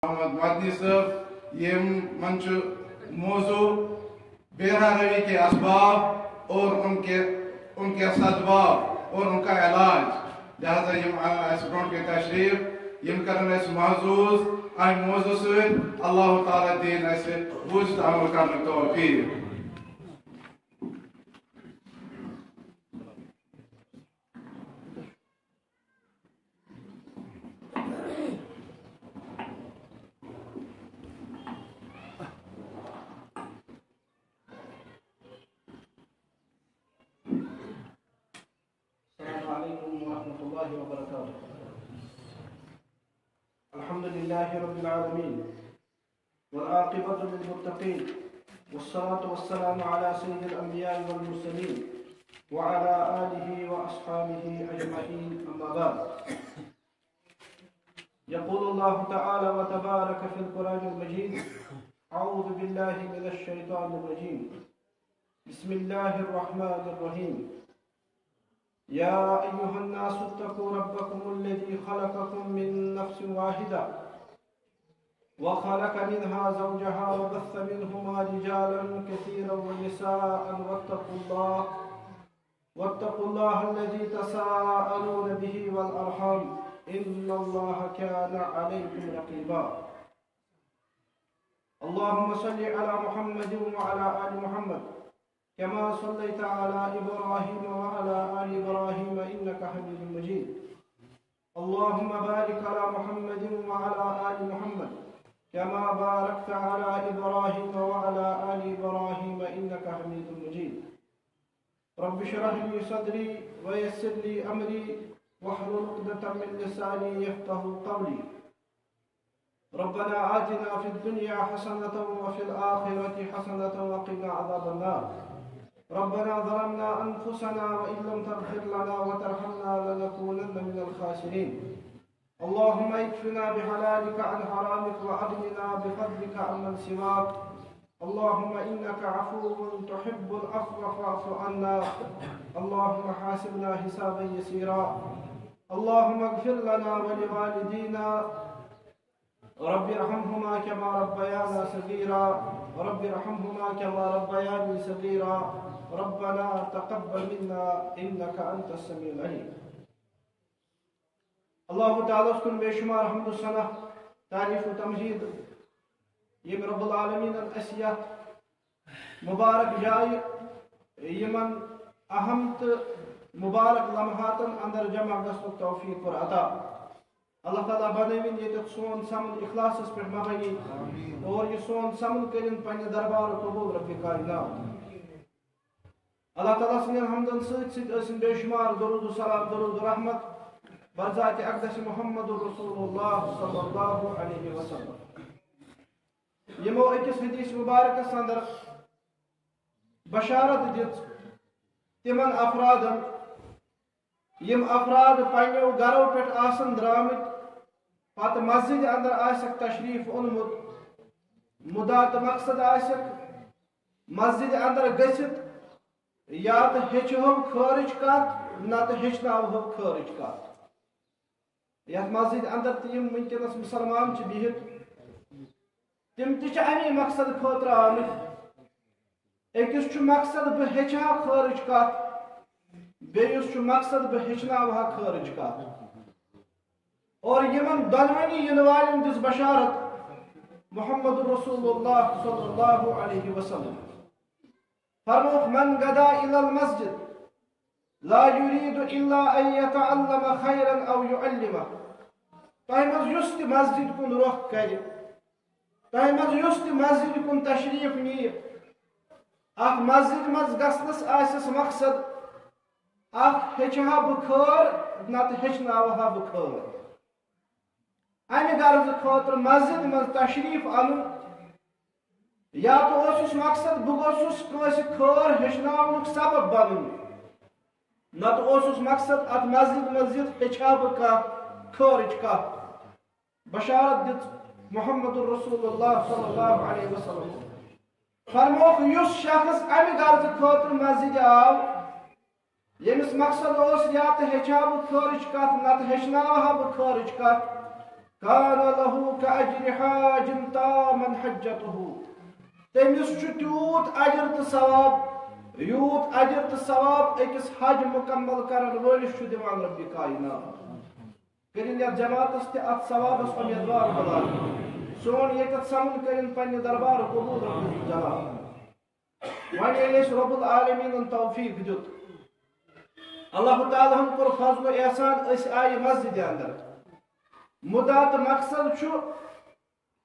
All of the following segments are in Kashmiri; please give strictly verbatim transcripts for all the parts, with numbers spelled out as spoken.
محمد مدنی صاحب، یِمن چھُ موضوع بے راہ روی کے اسباب اور ان کے، ان کے اسباب اور ان کا علاج۔ لہذا یِم اَنَن اَسہِ برونٛٹھ کَنہِ تشریٖف، یِم کَرَن اَسہِ محظوظ اَمہِ موضوع سۭتۍ۔ اللہ تعالیٰ دِیِن اَسہِ بوٗزِتھ عمل کَرنُک توفیٖق۔ السلام عليكم ورحمة الله وبركاته. الحمد لله رب العالمين، والعاقبة للمتقين، والصلاة والسلام على سيد الأنبياء والمرسلين، وعلى آله وأصحابه أجمعين، أما بعد. يقول الله تعالى وتبارك في القرآن المجيد: أعوذ بالله من الشيطان الرجيم. بسم الله الرحمن الرحيم. يا أيها الناس اتقوا ربكم الذي خلقكم من نفس واحدة وخلق منها زوجها وبث منهما رجالا كثيرا ونساء واتقوا الله، واتقوا الله الذي تساءلون به والأرحام، إن الله كان عليكم رقيبا. اللهم صل على محمد وعلى آل محمد كما صليت على إبراهيم وعلى آل إبراهيم إنك حميد مجيد. اللهم بارك على محمد وعلى آل محمد كما باركت على إبراهيم وعلى آل إبراهيم إنك حميد مجيد. رب اشرح لي صدري ويسر لي أمري واحلل عقدة من لساني يفقهوا قولي. ربنا آتنا في الدنيا حسنة وفي الآخرة حسنة وقنا عذاب النار. ربنا ظلمنا أنفسنا وإن لم تغفر لنا وترحمنا لنكونن من الخاسرين. اللهم اكفنا بحلالك عن حرامك وأغننا بفضلك عمن سواك. اللهم إنك عفو تحب العفو فاعف عنا. اللهم حاسبنا حسابا يسيرا. اللهم اغفر لنا ولوالدينا. رب ارحمهما كما ربيانا صغيرا. رب ارحمهما كما ربياني صغيرا. ربنا تقبل منا إنك أنت السميع العليم. اللہ تعالیٰ ہس کُن بے شمار حمد و ثنا، تعریف و تمجید، ییٚمۍ رب العالمینن اسہِ یتھ مبارک جایہِ یِمن اہم تہٕ مبارک لمحاتن اندر جمع گژھنُک توفیق کوٚر عطا۔ اللہ تعالیٰ بنٲوِن ییٚتٮ۪تھ سون سمن اخلاصس پٮ۪ٹھ مبنی اور یہِ سون سمن کٔرِن پننہِ دربارُک قبول رب کائنات۔ اللہ تعالیٰ سٕنٛدٮ۪ن حمدن سۭتۍ سۭتۍ ٲسِن بے شمار درود و سلام، درود و رحمت بر ذات اقدس محمد رسول اللہ صلی اللہ علیہ وسلم۔ یِمو أکِس حدیث مبارکس اندر بشارت دِژ تِمن افرادن، یِم افراد پننیو گرو پٮ۪ٹھ آسن درامٕتۍ، پتہٕ مسجد اندر آسکھ تشریف اوٚنمُت، مُدا تہٕ مقصد آسکھ مسجد اندر گٔژھِتھ یا تہٕ ہیٚچھہو خٲرٕچ کتھ، نتہٕ ہیٚچھناوہو خٲرٕچ کتھ۔ یتھ مسجد اندر تہِ یِم وٕنکیٚنس مسلمان چھِ بِہِتھ، تِم تہِ چھِ اَمی مقصد خٲطرٕ آمٕتۍ۔ أکِس چھُ مقصد بہٕ ہیٚچھِ ہا خٲرٕچ کتھ، بیٚیِس چھُ مقصد بہٕ ہیٚچھناوٕ ہا خٲرٕچ کتھ۔ اور یِمن دۄنوٕنی یِنہٕ والٮ۪ن دِژ بشارت محمد رسول اللہ صلی اللہ علیہ وسلم۔ فرمووُکھ، من غدا الی المسجد لا يريد إلا أن يتعلم خيرا أو يعلمه۔ تۄہہِ منٛز یُس تہِ مسجد کُن رۄخ کرِ، تۄہہِ منٛز یُس تہِ مسجد کُن تشریف نِیہِ، اتھ مسجد منٛز گژھنس آسٮ۪س مقصد، اکھ ہیٚچھِ ہا بہٕ خٲر، نتہٕ ہیٚچھناوٕ ہا بہٕ خٲر۔ امہِ غرضہٕ خٲطرٕ مسجد منٛز تشریف انُن، یا تہٕ اوسُس مقصد بہٕ گوٚژھُس کٲنٛسہِ خٲر ہیٚچھناونُک سبب بنُن، نتہٕ اوسُس مقصد اتھ مسجد منٛز یِتھ ہیٚچھِ ہا بہٕ کانٛہہ خٲرٕچ کتھ۔ بشارت دِژ محمد رسول اللہ صلی اللہ علیہ وسلم۔ فرمووُکھ، یُس شخص امہِ غرضہٕ خٲطرٕ مسجد آو، ییٚمِس مقصد اوس یا تہٕ ہیٚچھِ ہا بہٕ خٲرٕچ کتھ، نتہٕ ہیٚچھناوٕ ہا بہٕ خٲرٕچ کتھ، کان لہ کاجر حاج تامن حجتہ، تٔمِس چھُ تیوٗت اجر تہٕ ثواب، یوٗت اجر تہٕ ثواب أکِس حج مُکمل کرن وٲلِس چھُ دِوان ربِ کائنات۔ کٔرِن یَتھ جماعتس تہِ اَتھ ثوابس اُمیدوار قبول۔ سون ییٚتٮ۪تھ سَمُن کٔرِن پننہِ دربار قبول رب جلال۔ وۄنۍ ییٚلہِ اَسہِ رب العالمیٖنن توفیٖق دیُت، اللہ تعالیٰ ہن کوٚر فضل و احسان، أسۍ آیہِ مسجدِ اندر۔ مُدا تہٕ مقصد چھُ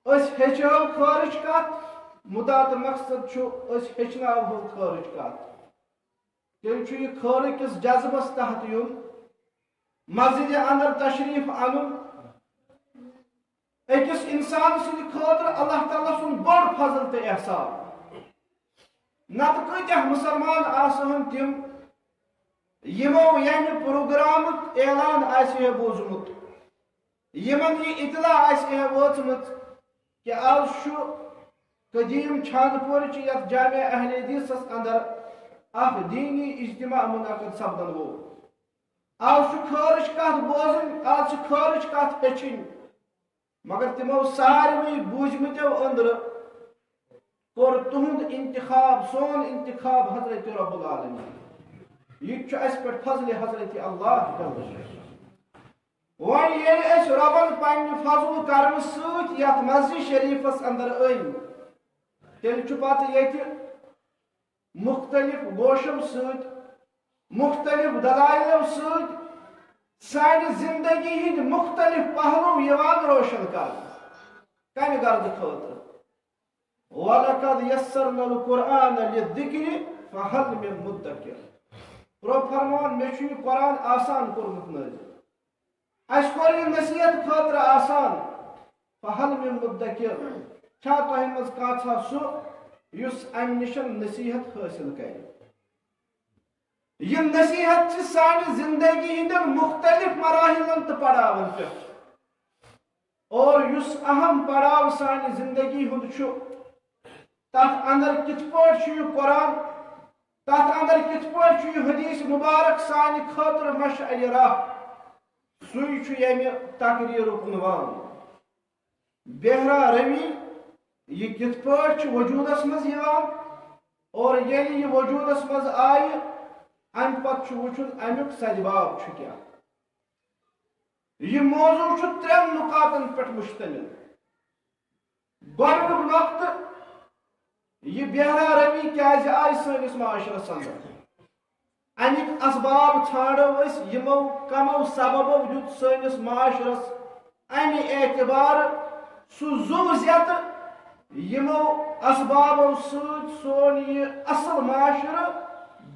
أسۍ ہیٚچھو خٲرٕچ کتھ، مُدا تہٕ مقصد چھُ أسۍ ہیٚچھناوہو خٲرٕچ کتھ۔ تیٚلہِ چھُ یہِ خٲرٕ کِس جذبس تحت یُن، مسجدِ اندر تشریف انُن، أکِس انسان سٕنٛدِ خٲطرٕ اللہ تعالیٰ سُنٛد بوٚڑ فضل تہٕ احسان۔ نتہٕ کۭتیاہ مُسلمان آسہٕ ہن تِم، یِمو ییٚمہِ پروگرامُک اعلان آسہِ ہے بوٗزمُت، یِمن یہِ اطلاع آسہِ ہے وٲژمٕژ کہِ آز چھُ قدیٖم چھانہٕ پورِ چہِ یتھ جامع اہل حدیثس اندر اکھ دینی اجتماع منعقد سپدن وول۔ آز چھُ خٲرٕچ کتھ بوزٕنۍ، آز چھِ خٲرٕچ کتھ ہیٚچھِنۍ۔ مگر تِمو ساروٕے بوٗزمٕتیو أنٛدرٕ کوٚر تُہُنٛد انتخاب، سون انتخاب حضرت رب العالمین۔ یہِ تہِ چھُ اَسہِ پٮ۪ٹھ فضلِ حضرت اللہ جل شانہ۔ وۄنۍ ییٚلہِ أسۍ ربن پننہِ فضل و کرمہٕ سۭتۍ یتھ مسجد شریفس اندر أنۍ، تیٚلہِ چھُ پتہٕ ییٚتہِ مُختٔلِف گوشو سۭتۍ، مُختٔلِف دلایلو سۭتۍ سانہِ زندگی ہٕنٛدۍ مُختٔلِف پہلو یِوان روشن کرنہٕ۔ کمہِ غرضہٕ خٲطرٕ؟ وَلَقَدْ يَسَّرْنَا الْقُرْآنَ لِلذِّكْرِ فَهَلْ مِن مُّدَّكِرٍ۔ رب فرمان، مےٚ چھُ یہِ قرآن آسان کوٚرمُت نٲزِل۔ اَسہِ کوٚر یہِ نصیحت خٲطرٕ آسان۔ فَهَلْ مِن مُّدَّكِرٍ۔ چھا تۄہہِ منٛز کانٛژھا سُہ یُس اَمہِ نِش نصیحت حٲصِل کرِ؟ یہِ نصیحت چھِ سانہِ زندگی ہٕنٛدٮ۪ن مُختٔلِف مراحلن تہٕ پڑاون پٮ۪ٹھ۔ اور یُس اہم پڑاو سانہِ زندگی ہُنٛد چھُ، تتھ اندر کِتھ پٲٹھۍ چھُ یہِ قرآن، تتھ اندر کِتھ پٲٹھۍ چھُ یہِ حدیث مبارک سانہِ خٲطرٕ مشعلِ راہ، سُے چھُ ییٚمہِ تقریرُک عنوان۔ بہرا روی، یہِ کِتھ پٲٹھۍ چھُ وجوٗدس منٛز یِوان، اور ییٚلہِ یہِ وجوٗدس منٛز آیہِ، امہِ پتہٕ چھُ وُچھُن امیُک سدباب چھُ کیٛاہ۔ یہِ موضوع چھُ ترٛٮ۪ن نُقاطن پٮ۪ٹھ مشتمل۔ گۄڈٕنیُک نۄقطہٕ، یہِ بہرا روی کیازِ آیہِ سٲنِس معاشرس اندر؟ امیِکۍ اسباب ژھانڈو أسۍ، یِمو کمو سببو دیُت سٲنِس معاشرس امہِ اعتبارٕ سُہ زُو زیتہٕ، یِمو اسبابو سۭتۍ سون یہِ اصل معاشرٕ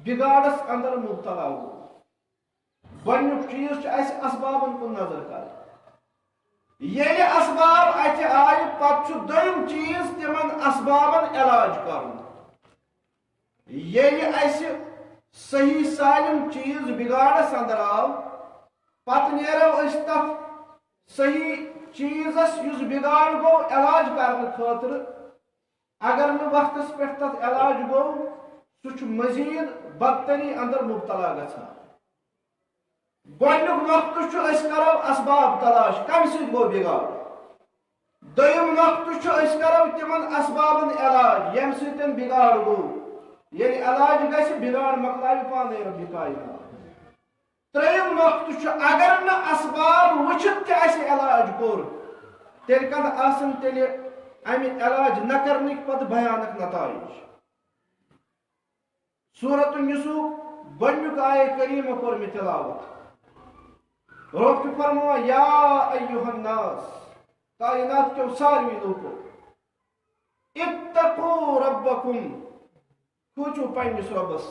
بگاڑس اندر مبتلا گوٚو۔ گۄڈنیُک چیٖز چھُ اَسہِ اسبابن کُن نظر کرٕنۍ۔ ییٚلہِ اسباب اَتھِ آیہِ، پتہٕ چھُ دوٚیِم چیٖز تِمن اسبابن علاج کرُن۔ ییٚلہِ اَسہِ صحیح سالم چیٖز بگاڑس اندر آو، پتہٕ نیرو أسۍ تتھ صحیح چیٖزس، یُس بگاڑ گوٚو، علاج کرنہٕ خٲطرٕ۔ اگر نہٕ وقتس پٮ۪ٹھ تتھ علاج گوٚو، سُہ چھُ مزید بدتری اندر مبتلا گژھان۔ گۄڈنیُک نۄقطہٕ چھُ، أسۍ کرو اسباب تلاش، کمہِ سۭتۍ گوٚو بگاڑ۔ دوٚیِم نۄقطہٕ چھُ، أسۍ کرو تِمن اسبابن علاج، ییٚمہِ سۭتۍ بگاڑ گوٚو۔ ییٚلہِ علاج گژھِ، بگاڑ مۄکلاوِ پانے ربِ کائنات۔ ترٛیٚیِم نۄقطہٕ چھُ، اگر نہٕ اسباب وٕچھِتھ تہِ اَسہِ علاج کوٚر، تیٚلہِ کَتھ آسَن تیٚلہِ اَمہِ علاج نہ کرنٕکۍ پتہٕ بھیانک نتائج؟ سورۃ النساء گۄڈنیُک آیہ کریمہ کوٚر مےٚ تلاوت۔ رۄب چھُ فرماوان، یا ایھا الناس، کائنات کیو ساروی لوٗکو، اتقوا ربکم، کھوٗژِو پننِس رۄبس۔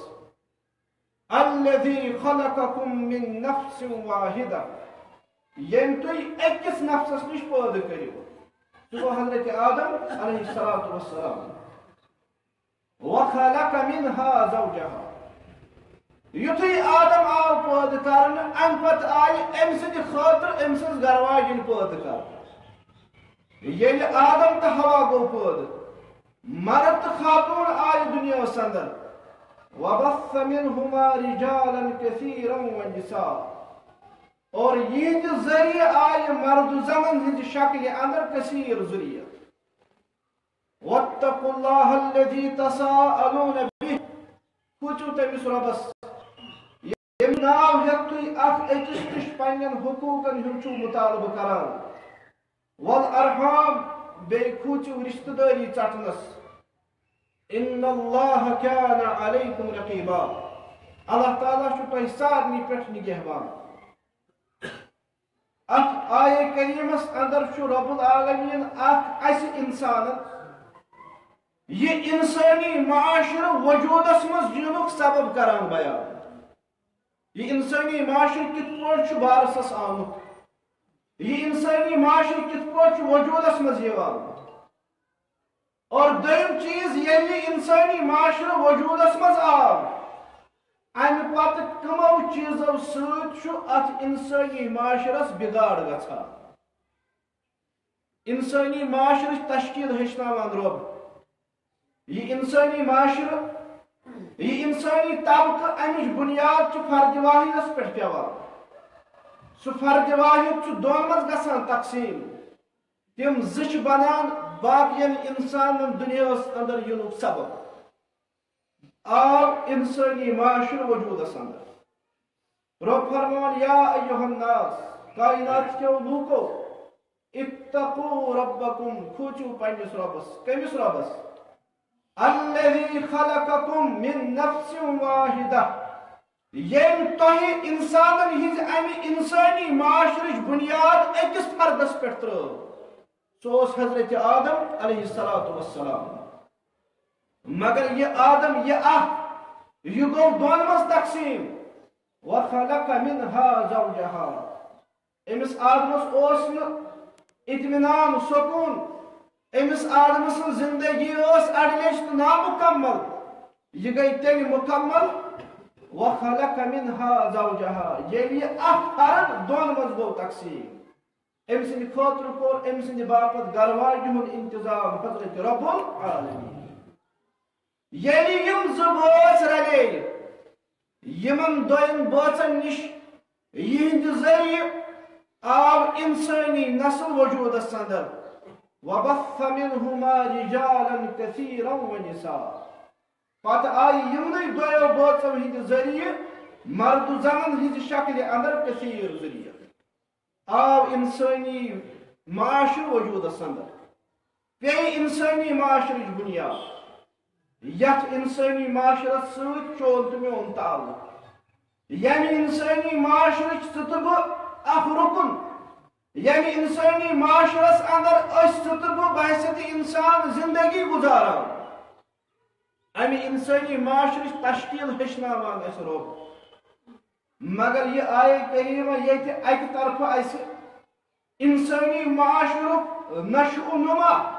الذی خلقکم من نفس واحدہ، ییٚمۍ تُہۍ أکِس نفسس نِش پٲدٕ کٔرِو۔ سُہ گوٚو حضرت آدم علیہ الصلوۃ والسلام۔ وخلق منها زوجها۔ یُتھُے آدم آو پٲدٕ کرنہٕ، اَمہِ پتہٕ آیہِ أمۍ سٕنٛدِ خٲطرٕ أمۍ سٕنٛز گرواجِنۍ پٲدٕ کرنہٕ۔ ییٚلہِ آدم تہٕ حوا گوٚو پٲدٕ، مرد تہٕ خاتوٗن آیہِ دُنیاہَس اندر۔ وبث منهما رجالا كثيرا ونساء۔ اور یہندِ ذریعہ آیہِ مرد و زنن ہنزِ شکلہِ اندر کثیر ذریعہ۔ واتقوا اللہ الذی تساءلون بہ، کھوژِو تٔمِس رۄبس، ییٚمہِ ناو ہیٚتھ تُہۍ اکھ أکِس نِش پننٮ۪ن حقوٗقن ہُنٛد چھِو مُطالبہٕ کران۔ والارحام، بیٚیہِ کھوٗژِو رِشتہٕ دٲری ژٹنس۔ ان اللہ کان علیکم رقیبا، اللہ تعالیٰ چھُ تۄہہِ سارنٕے پٮ۪ٹھ نگہبان۔ اتھ آیہ کریمس اندر چھُ رب العالمین اکھ اسہِ انسانن یہِ انسٲنی معاشرٕ وجودس منٛز یِنُک سبب کران بیان۔ یہِ انسٲنی معاشرٕ کِتھ پٲٹھۍ چھُ بارسس آمُت، یہِ انسٲنی معاشرٕ کِتھ پٲٹھۍ چھُ وجودس منٛز یِوان۔ اور دوٚیِم چیٖز، ییٚلہِ یہِ انسٲنی معاشرٕ وجودس منٛز آو، امہِ پتہٕ کٕمو چیٖزو سۭتۍ چھُ اتھ انسٲنی معاشرس بگاڑ گژھان؟ انسٲنی معاشرٕچ تشکیل ہیٚچھناوان رۄب۔ یہِ انسٲنی معاشرٕ، یہِ انسٲنی طبقہٕ، امِچ بنیاد چھِ فرد واحدس پٮ۪ٹھ پٮ۪وان۔ سُہ فرد واحد چھُ دۄن منٛز گژھان تقسیٖم۔ تِم زٕ چھِ بنان باقین انسانن دُنیاہس اندر یِنُک سبب۔ آو انسٲنی معاشرٕ وجودس اندر۔ رۄب فرمان، یا ایھا الناس، کائنات کیو لوٗکو، اتقوا ربکم، کھوٗژِو پننِس رۄبس۔ کٔمِس رۄبس؟ الذی خلقکم من نفس واحدہ، ییٚمۍ تۄہہِ انسانن ہٕنٛزِ امہِ انسٲنی معاشرٕچ بنیاد أکِس فردس پٮ۪ٹھ ترٲو۔ سُہ اوس حضرت آدم علیہ الصلوۃ والسلام۔ مگر یہِ آدم، یہِ اکھ، یہِ گوٚو دۄن منٛز تقسیٖم۔ وخلق منها زوجها۔ أمِس آدمس اوس نہٕ اطمینان، سکوٗن۔ أمِس آدمہٕ سٕنٛز زندگی ٲس اڑلیٚچ تہٕ نامُکمل۔ یہِ گٔے تیٚلہِ مُکمل۔ وخلق منها زوجها، ییٚلہِ یہِ اکھ فرد دۄن منٛز گوٚو تقسیٖم۔ أمۍ سٕنٛدِ خٲطرٕ کوٚر أمۍ سٕنٛدِ باپتھ گرواجہِ ہُنٛد انتظام حضرت رب العالمین۔ ییٚلہِ یِم زٕ بٲژ رلے، یِمن دۄن بٲژن نِش، یِہنٛدِ ذٔریعہٕ آو انسٲنی نسل وجودس اندر۔ وبث منهما رجالا كثيرا ونساء۔ پتہٕ آیہِ یِمنٕے دۄیو بٲژو ہٕنٛدِ ذٔریعہٕ مرد و زنن ہٕنٛزِ شکلہِ اندر کثیر ذریعہٕ۔ آو انسٲنی معاشرٕ وجودس اندر، پیٚیہِ انسٲنی معاشرٕچ بنیاد۔ یتھ انسٲنی معاشرس سۭتۍ چون تہٕ میون تعلق، ییٚمہِ انسٲنی معاشرٕچ ژٕ تہٕ بہٕ اکھ رُکُن، ییٚمہِ انسٲنی معاشرس اندر أسۍ ژٕ تہٕ بہٕ بحیثیت انسان زندگی گُزاران۔ امہِ انسٲنی معاشرٕچ تشکیل ہیٚچھناوان اسہِ رۄب۔ مگر یہِ آیے کریمہ ییٚتہِ اکہِ طرفہٕ اسہِ انسٲنی معاشرُک نشو و نما،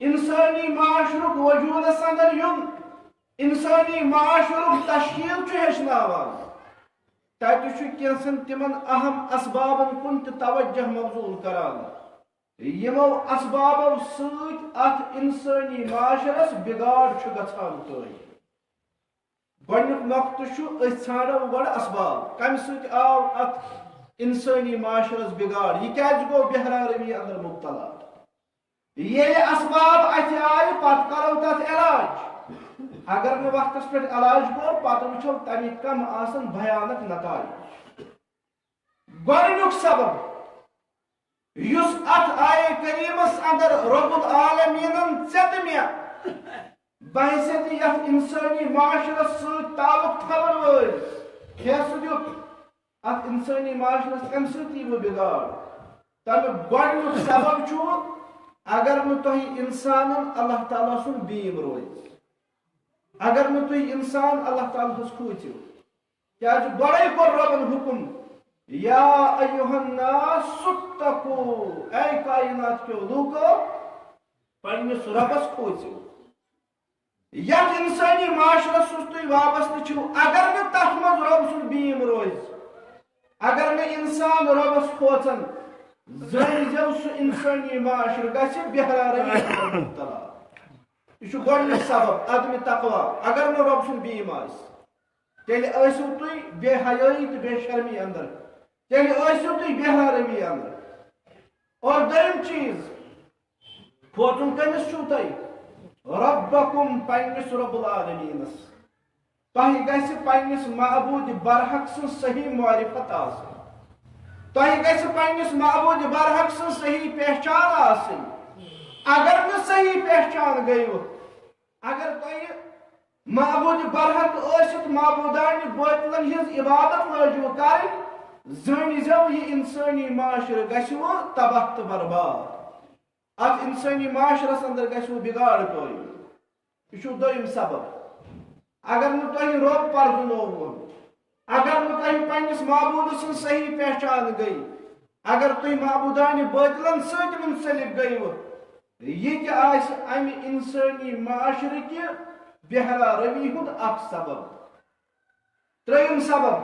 انسٲنی معاشرُک وجودس اندر یُن، انسٲنی معاشرُک تشکیل چھُ ہیٚچھناوان، تتہِ چھُ کینٛژن تِمن اہم اسبابن کُن تہِ توجہ مبذول کران، یِمو اسبابو سۭتۍ اتھ انسٲنی معاشرس بگاڑ چھُ گژھان تہٕ۔ گۄڈٕنیُک نۄقطہٕ چھُ، أسۍ ژھانڈو گۄڈٕ اسباب، کمہِ سۭتۍ آو اتھ انسٲنی معاشرس بگاڑ، یہِ کیازِ گوٚو بے حرارمی اندر مبتلا؟ ییٚلہِ اسباب اتھِ آیہِ، پتہٕ کرو تتھ علاج۔ اگر نہٕ وقتس پٮ۪ٹھ علاج کوٚر، پتہٕ وٕچھو تمِکۍ کم آسن بھیانک نتائج۔ گۄڈٕنیُک سبب، یُس اتھ آیے کریمس اندر رب العالمینن ژےٚ تہٕ مےٚ بحیثیت یتھ انسٲنی معاشرس سۭتۍ تعلق تھاون وٲلۍ فیصلہٕ دیُت، اتھ انسٲنی معاشرس کمہِ سۭتۍ یی وۄنۍ بگاڑ؟ تمیُک گۄڈٕنیُک سبب چھُ، اگر نہٕ تۄہہِ انسانن اللہ تعالیٰ سُنٛد بیٖم روزِ، اگر نہٕ تُہۍ انسان اللہ تعالیٰ ہس کھوٗژِو، کیازِ گۄڈے کوٚر رۄبن حُکم، یا ایھا الناس اتقوا، اے کائنات کیو لوٗکو، پننِس رۄبس کھوٗژِو۔ یتھ انسٲنی معاشرس سۭتۍ تُہۍ وابستہٕ چھِو، اگر نہٕ تتھ منٛز رۄب سُنٛد بیٖم روزِ، اگر نہٕ انسان رۄبس کھوژن، زٲنۍ زیو سُہ انسٲنی معاشرٕ گژھِ بے حرارمی اندر مبتلا۔ یہِ چھُ گۄڈٕنیُک سبب عدم تقوی، اگر نہٕ رۄب سُنٛد بیٖم آسہِ۔ تیٚلہِ ٲسِو تُہۍ بے حیٲیی تہٕ بے شرمی اندر۔ تیٚلہِ ٲسِو تُہۍ بے ہرا روی اندر۔ اور دوٚیِم چیٖز، کھوژُن کٔمِس چھُو تۄہہِ؟ ربکم، پننِس رب العالمینس۔ تۄہہِ گژھِ پننِس معبوٗد برحق سٕنٛز صحیح معرفت آسٕنۍ۔ تۄہہِ گژھِ پننِس معبوٗد برحق سٕنٛز صحیح پہچان آسٕنۍ۔ اگر نہٕ صحیح پہچان گٔیوٕ، اگر تۄہہِ معبوٗد برحق ٲسِتھ معبوٗدانہِ باطلن ہٕنٛز عبادت لٲجِو کرٕنۍ، زٲنۍ زیو، یہِ انسٲنی معاشرٕ گژھِ وۄنۍ تباہ تہٕ برباد۔ اتھ انسٲنی معاشرس اندر گژھِ وۄنۍ بگاڑ پٲدٕ۔ یہِ چھُ دوٚیِم سبب۔ اگر نہٕ تۄہہِ رۄب پرزٕنووُن، اگر نہٕ تۄہہِ پننِس معبوٗد سٕنٛز صحیح پہچان گٔے، اگر تُہۍ معبوٗدانہِ باطلن سۭتۍ منسلک گٔیوٕ، یہِ تہِ آسہِ امہِ انسٲنی معاشرٕ کہِ بے ہرا روی ہُنٛد اکھ سبب۔ ترٛیٚیِم سبب،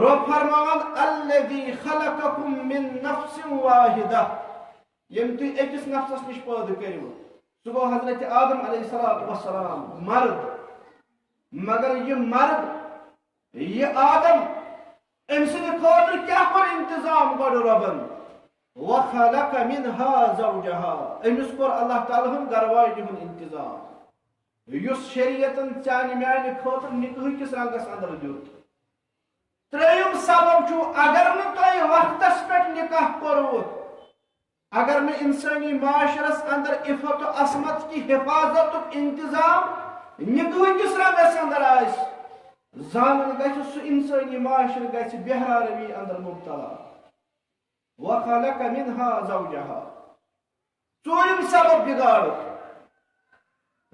رۄب فرماوان، الذی خلقکم من نفس واحدہ، ییٚمۍ تُہۍ أکِس نفسس نِش پٲدٕ کٔرِو، سُہ گوٚو حضرت آدم علیہ الصلوۃ والسلام، مرد۔ مگر یہِ مرد، یہِ آدم، أمۍ سٕنٛدِ خٲطرٕ کیٛاہ کوٚر انتظام گۄڈٕ رۄبن؟ وخلق منها زوجها، أمِس کوٚر اللہ تعالیٰ ہن گرٕ واجنہِ ہُنٛد انتظام، یُس شریعتن چانہِ میانہِ خٲطرٕ نکاح کِس رنگس اندر دیُت۔ ترٛیٚیِم سبب چھُ، اگر نہٕ تۄہہِ وقتس پٮ۪ٹھ نکاح کوٚروٕ، اگر نہٕ انسٲنی معاشرس اندر عفت و عصمت کہِ حفاظتُک انتظام نکاح کِس رنگس اندر آسہِ، زانُن گژھِ، سُہ انسٲنی معاشرٕ گژھِ بے ہرا روی اندر مبتلا۔ وخلق منها زوجها۔ ژوٗرِم سبب بگاڑُک۔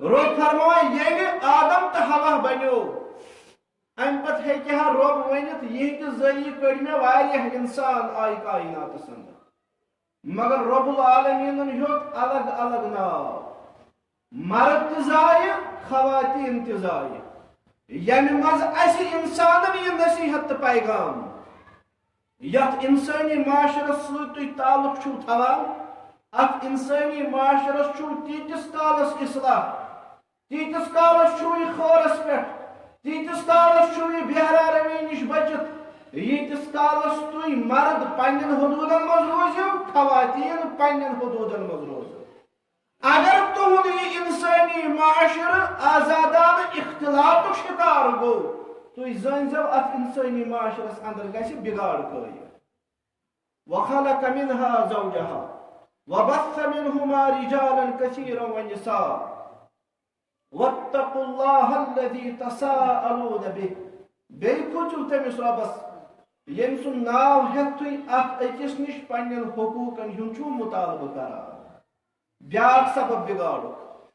رۄب فرماوان، ییٚلہِ آدم تہٕ حوا بنیو، امہِ پتہٕ ہیٚکہِ ہا رۄب ؤنِتھ، یِہنٛدِ ذٔریعہٕ کٔڑۍ مےٚ واریاہ انسان آیہِ کائناتس اندر۔ مگر رب العالمینن ہیوٚت الگ الگ ناو، مرد تہِ زایہِ، خواتین تہِ زایہِ۔ ییٚمہِ منٛز اسہِ انسانن یہِ نصیحت تہٕ پیغام، یتھ انسٲنی معاشرس سۭتۍ تُہۍ تعلق چھِو تھاوان، اتھ انسٲنی معاشرس چھُو تیٖتِس کالس اصلاح، تیٖتِس کالس چھُو یہِ خٲرس پٮ۪ٹھ، تیٖتِس کالس چھُو یہِ بے ہرا روی نِش بٔچِتھ، ییٖتِس کالس تُہۍ مرد پننٮ۪ن حدوٗدن منٛز روٗزِو، خواتین پننٮ۪ن حدوٗدن منٛز روزن۔ اگر تُہُنٛد یہِ انسٲنی معاشرٕ آزادانہٕ اختلاطُک شکار گوٚو، تُہۍ زٲنۍزیو، اتھ انسٲنی معاشرس اندر گژھِ بگاڑ پٲدٕ۔ وخلق منها زوجها وبث منهما رجالا كثيرا ونساء واتقوا الله الذي تساءلون به۔ بیٚیہِ کھوٗژِو تٔمِس رۄبَس، ییٚمۍ سُنٛد ناو ہٮ۪تھ تُہۍ اکھ أکِس نِش پننٮ۪ن حقوٗقن ہُنٛد چھِو مطالبہٕ کران۔ بیٛاکھ سبب بگاڑُک،